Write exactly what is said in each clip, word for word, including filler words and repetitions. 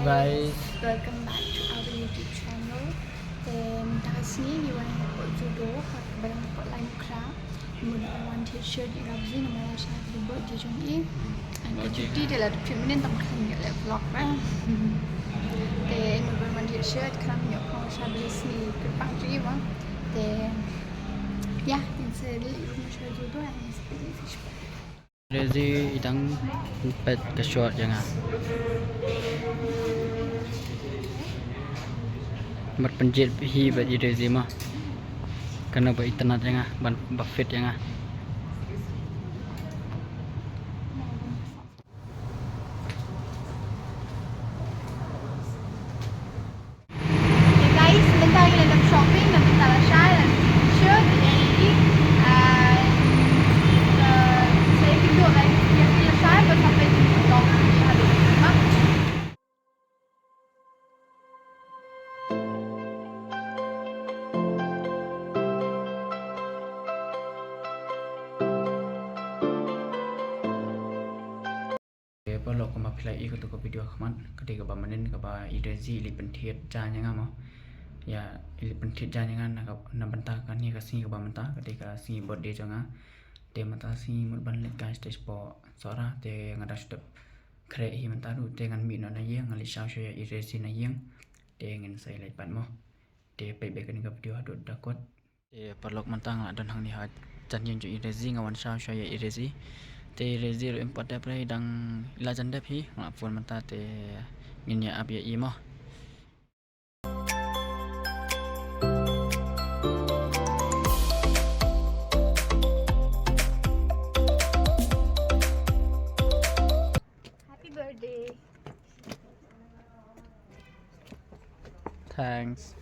Guys, welcome back to our YouTube channel. Te mynta ka sngi ngi wan hapoh Zudo, ha kaba dang hapoh Laitumkhrah. Ngi mut ban wan thied shirt ïa ka bzi namar sha ka birthday jong i. Ang ka duty te la dep thied mynnin, tang ba khlem ïoh leh vlog ba. Te ngi mut ban wan thied shirt, khnang ïoh khong sha bri sngi kyrpang jong i ba. Te ïa, ngin sa leit ruh sha Zudo, ngin sa peit fish. Rezi i dang peit ka short ïa nga. Bad pynjit hi bad i Rezi ma. Kane ba itynnad ïa nga, ban ba fit ïa nga. Hey guys, mynta ngi la dep shopping, mynta la shai, la dep shirt, la dep ïa, ah, sa ïa kynduh guys, ïa ki la shai, bad sa peit ki vlog, ki ha dei ma. Te paralok, kumba phi la ïohi kato ka video ha khmat, ka dei kaba mynnin kaba i Rezi i leit pynthied jaiñ ïa nga mo. Ïa, i leit pynthied jaiñ ïa nga na ka, na bynta kane ka sngi kaba mynta, ka dei ka sngi birthday jong nga. Te mynta sngi mut ban leit kai sha shatei shapoh Sohra, te nga dang shu dep khreh hi mynta ruh, te ngan mih noh na ïing, ngan leit shaw shaw ïa i Rezi na ïing. Te ngin sa ïaleit pat mo. Te peit beit kane ka video haduh da kut. Te paralok, mynta nga la don hangne ha jan ïing jong i Rezi, nga wan shaw shaw ïa i Rezi. Te i Rezi ruh im pat dep re, i dang i la jan dep hi, nga la phone mynta te ngin ïa ap ïa i mo. Happy birthday. Thanks.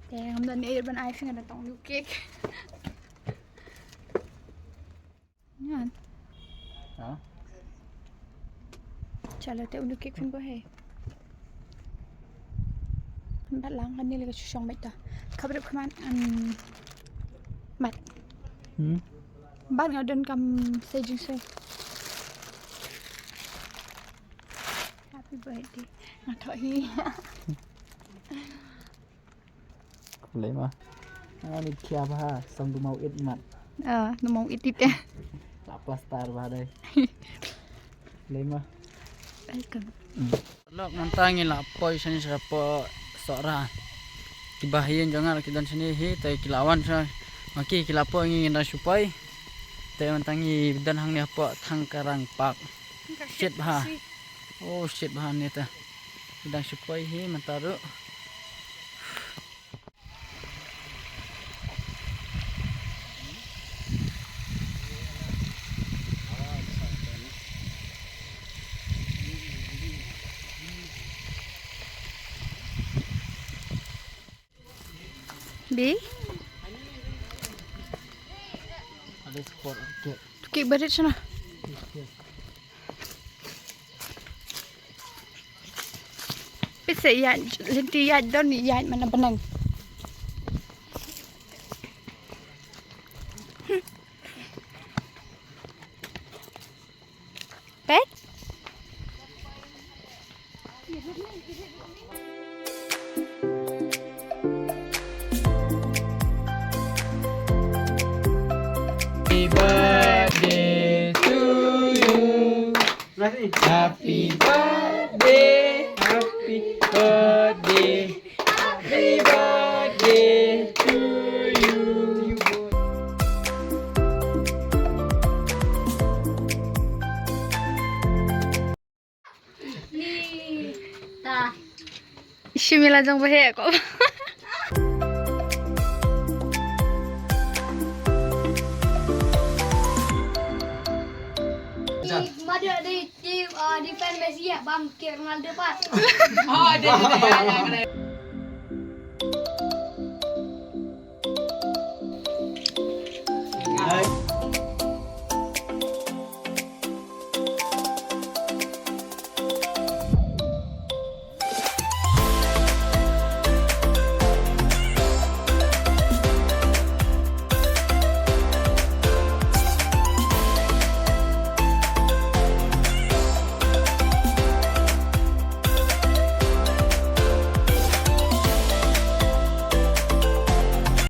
Te ngam don ei ban ai phi, nga da tong ïa u cake. Ngan. Ha? Chalo te u cake phin buh he. Bat lang kane lei ka shu shong beit ta. Khap ruh khmat, um, bat. Hmm? Bat nga don kam sa jingsngew. Happy birthday. Nga thoh hi. Lei ma. Ani khia bha, sam du mau it mat. Ah, du mau it it eh. La plaster bha dei. Lei ma. Welcome. Hmm. Lok, mynta ngi la poi shane shapoh Sohra. Kiba ha ïing jong nga ki don shane hi, te ki la wan sha. Ma ki, ki la poi, ngi ngin dang shu poi. Te mynta ngi don hangne hapoh Thangkarang Park. Shit bha. Oh, shit bha ne ta. Ngi dang shu poi hi mynta ruh. Bi? Ada skor, okey. Tukik barit sana. Okey. Pise ïaid, lynti ïaid don ïaid mana benang. Peit? Happy birthday to you. Happy birthday, happy birthday, happy birthday to you. Ni ta. Shimila jong ba he ko. Mother Day. Ti, ah, defend Messi ya, bam ke Ronaldo pat. Oh, ada, ada, ada, ada.